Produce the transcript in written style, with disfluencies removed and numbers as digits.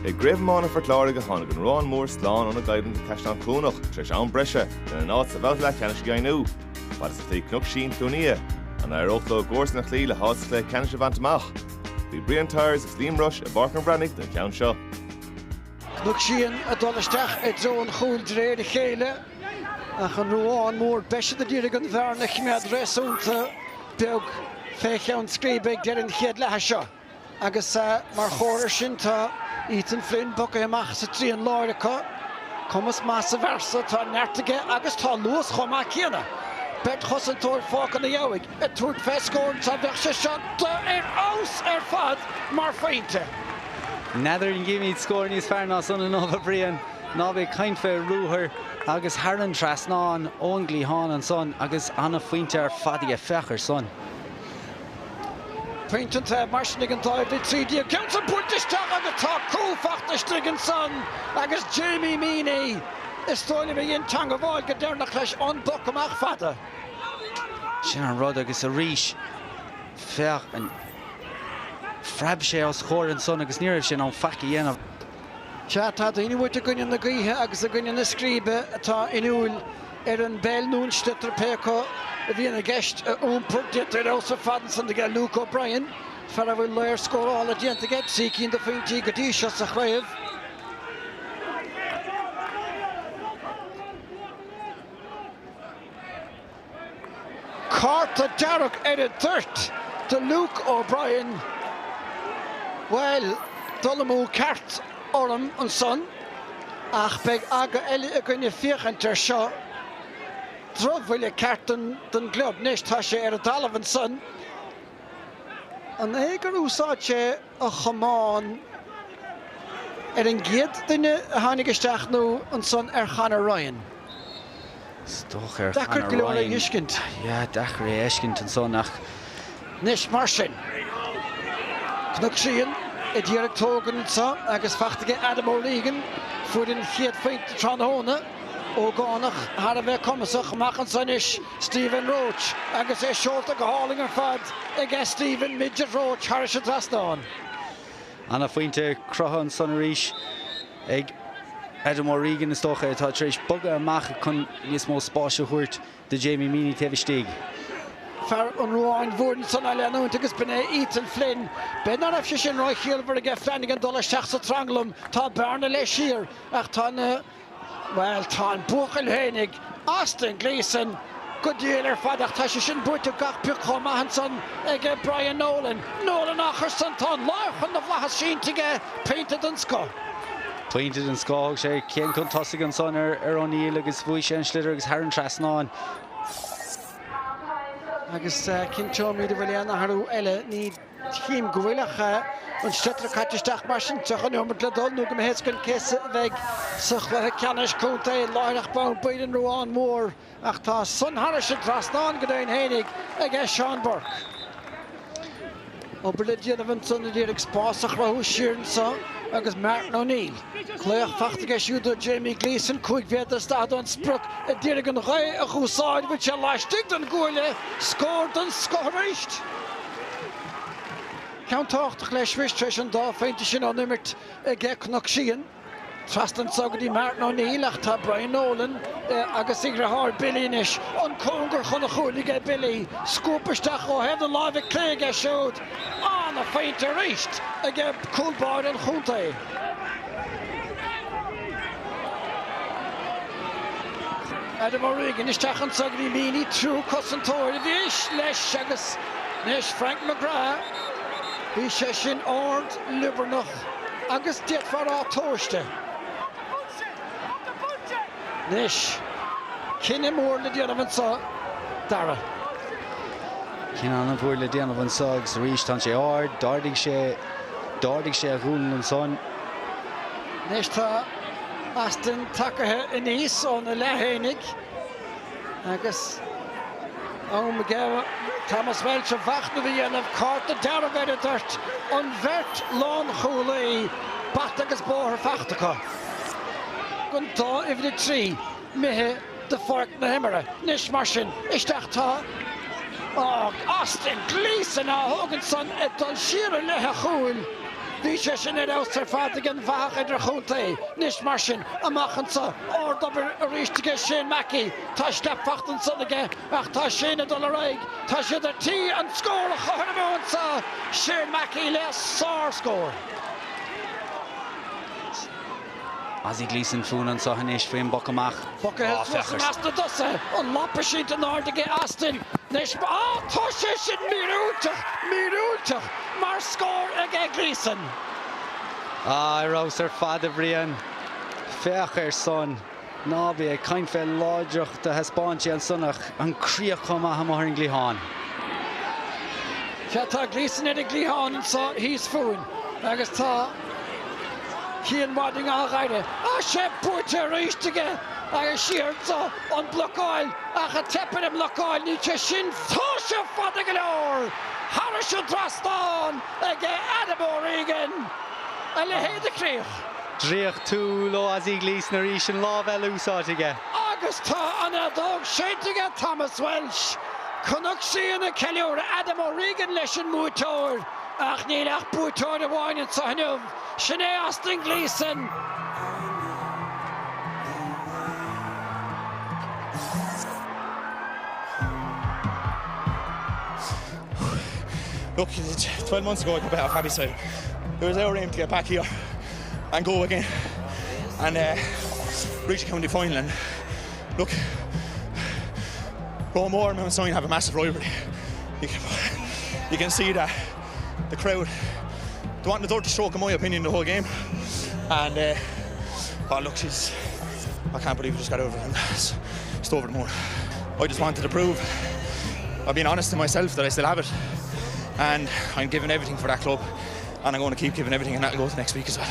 I gCraobh Iomána Phort Láirge tháinig an Ruán Mór slán óna gcoimhlint an Caisleán Cuanach tar éis am breise lena n-áit sa bhabhta leathcheannais a dheimhniú. Fad is a chloígh Cnoc Síon Cluain Aodha, an éireodh leo a gcomharsan a chloí le háit sa chluiche ceannais a bhaint amach? Bhí Brian Tyers agus Liam Rushe i bPáirc an Bhreathnaigh don cheann seo. Cnoc Síon ag dul isteach i dtreo an chúil de réir a chéile ach an Ruán Mór beidh siad ag iarraidh an bhearna a choimeád réasúnta beag fé cheann scríbe ag deireadh an chéad leatha seo. Agus mar chomhartha air sin tá Ethan Flynn bogtha amach sa trian láir acu. Cumas maith sa bhfear so, tá neart aige agus tá luas chomh maith céanna. Beirt chosantóir fágtha ina dheabhaidh ag tabhairt fé scór anseo, bheadh sé seo ar fheabhas ar fad mar phointe. N'fheadar an gcífimid scór níos fearr ná san inniu, a Bhriain. Ná bí ag caint fé ruathar agus thar an trasnán ón gcliathán ansan agus ana-phointe ar fad aige, féach ar san. Pointe an taobh mar sin ag an dá uimhir 13. Ceann san buailte isteach agus tá cúl fachta istigh ansan agus Jamie Meaney, is dóigh liom, a dhein teangabháil go deireanach leis an bpoc amach fada. Sin an rud agus arís féach an phreab sé os chomhair ansan agus ní raibh sé in ann faic a dhéanamh. Sea, tá daoine uait i gcoinne na gaoithe agus i gcoinne na scríbe atá inniúil ar an bpeil nó an sliotar, pé acu a bhíonn i gceist, a iompar. Déanta ar fheabhas ar fad ansan aige Luke O'Brien, fear a bhfuil léar scórála déanta aige, 3 cinn de phointí go dtí seo sa chraobh. Cárta dearg ar an dtoirt do Luke O'Brien. Bhuel, dul amú ceart orm ansan, ach beidh aga eile againne féachaint air seo. Drochbhuille ceart don gclub. Anois tá sé ar an dtalamh ansan. An é gur úsáid sé a chamán ar an gcéad duine a tháinig isteach nó ansan ar Chonor Ryan? Is dócha ar Conor Deacair go leor é a Ryan. fheiscint. Yeah, deacair é a fheiscint ansan ach. Anois mar sin, Cnoc Síon ag iarraidh tógaint anso agus fachta aige Adam O'Regan, fuair an chéad phointe tráthnóna. Ógánach thar a bheith cumasach amach anso anois, Stephen Roche, agus é seolta go hálainn ar fad aige Stephen Midget Roche thairis an trasnán. Ana-phointe cruthaithe ansan arís ag Adam O'Regan is dócha, atá tar éis bogadh amach chun níos mó spáis a thabhairt do Jamie Meaney taobh istigh. Fear an Ruáin Mhóir ansan á leanúint agus b'in é Ethan Flynn. B'fhéidir ná raibh sé sin ró-chiallmhar aige Flanagan dul isteach sa tranglam. Tá bearna leis siar ach tá na. Bhuel, tá an buachaill fhéinig, Austin Gleeson, go diail ar fad ach tá sé sin buaite gach pioc chomh maith ansan aige Brian Nolan. Nolan á chur san, tá an lámh chun na bhflaitheas sínte aige, pointe den scoth. Pointe den scoth, thug sé céim chun tosaigh ansan ar O'Neill agus bhuaigh sé an sliotar agus thar an trasnán. Agus cinnteoimid an bhfuil aon athrú eile, ní. Tchím go bhfuil ach an sliotar caite isteach mar sin, 30 neomat le dul nó go mbeidh a fhios againn cé a bheidh sa chluiche ceannais contae láithreach bonn b'in an Ruán Mór ach tá san thairis an trasnán go deimhin fhéinig aige Seán Burke. Obair le déanamh ansan ag iarraidh spás a chruthú siar anso agus Martin O'Neill. Glaoch fachta aige siúd ó Jamie Gleeson, 5 mhéadar is 40 ón sprioc ag iarraidh an ghaoth a dh'úsáid, bhfuil sé laistigh den gcuaille, scór den scoth arís! Ceann tábhachtach leis arís tar éis an dá phointe sin ón imirt aige Cnoc Síon. Trasna anso go dtí Martin O'Neill ach tá Brian Nolan agus a dheartháir Billy anois an cóngar chun an chúil aige Billy. Scuab isteach ó thaobh na láimhe clé aige siúd. Ana-phointe arís aige cúl báire an chontae. Adam O'Regan isteach anso go dtí Meaney, triúr cosantóir a bhí leis agus anois Frank McGrath, bhí sé sin ard, liobarnach agus d'fhéadfá a rá tomhaiste. Anois, cinneadh mór le déanamh anso, Dara. Cinneadh an-mhór le déanamh anso agus arís tá sé ard, d'ardaigh sé, d'ardaigh sé a ghualainn ansan. Anois tá Austin tagaithe aníos óna leath fhéinig agus am aige Thomas Walsh a mhachnamh a dhéanamh, cárta dearg ar an dtoirt, an bheirt lánchúlaí, bata agus bóthar fachta acu. An dá uimhir 3 imithe de pháirc na himeartha. Anois mar sin, isteach tá Austin Gleeson á thógaint san ag dul siar i leith a chúil. Bhí sé sin ar fheabhas ar fad ag an bhfathach idirchontae. Anois mar sin, amach anso, ardobair arís aige Shane Mackey. Tá sléacht fachta ansan aige ach tá Shane ag dul ar aghaidh. Tá siad ar tí an scór a chothromú anso. Shane Mackey le sárscór. Ozzie Gleeson fúinn anso anois faoin bpoc amach. Pocaithe suas i measc na dtosaithe, an lapa sínte in airde aige Austin anois. Á, tá sé sin míorúilteach, míorúilteach mar scór aige Gleeson. Á, ar fheabhas ar fad, a Bhriain. Féach air san. Ná bí ag caint fé láidreacht a thaispeáin sé ansan ach an críoch chomh maith amuigh ar an gcliathán. Sea, tá Gleeson ar an gcliathán anso thíos fúinn agus tá Cian Wadding á ghaire. Tá sé buaite arís aige agus siar anso an blocáil ach ag teip ar an mblocáil, níl sé sin, tá sé fada go leor! Thairis an trasnán aige Adam O'Regan! A leithéid de chríoch! Draíochtúil ó Ozzie Gleeson arís, an lámh eile úsáidte aige. Agus tá an fheadóg séidte aige Thomas Walsh. Cnoc Síon ag ceiliúradh Adam O'Regan leis an mbuaiteoir ach níl ach buaiteoir amháin anseo inniu, sin é Austin Gleeson. Look, 12 months ago I got better off Abbeyside. It was our aim to get back here and go again and uh, reach a county final. And look, Roanmore and Mount Sion have a massive rivalry. You can, you can see that the crowd they want the dirty stroke, in my opinion, the whole game. And uh, oh, look, she's I can't believe we just got over it. It's, it's over the moon. I just wanted to prove, I've been honest to myself that I still have it. And I'm giving everything for that club. And I'm going to keep giving everything, and that'll go to next week as well.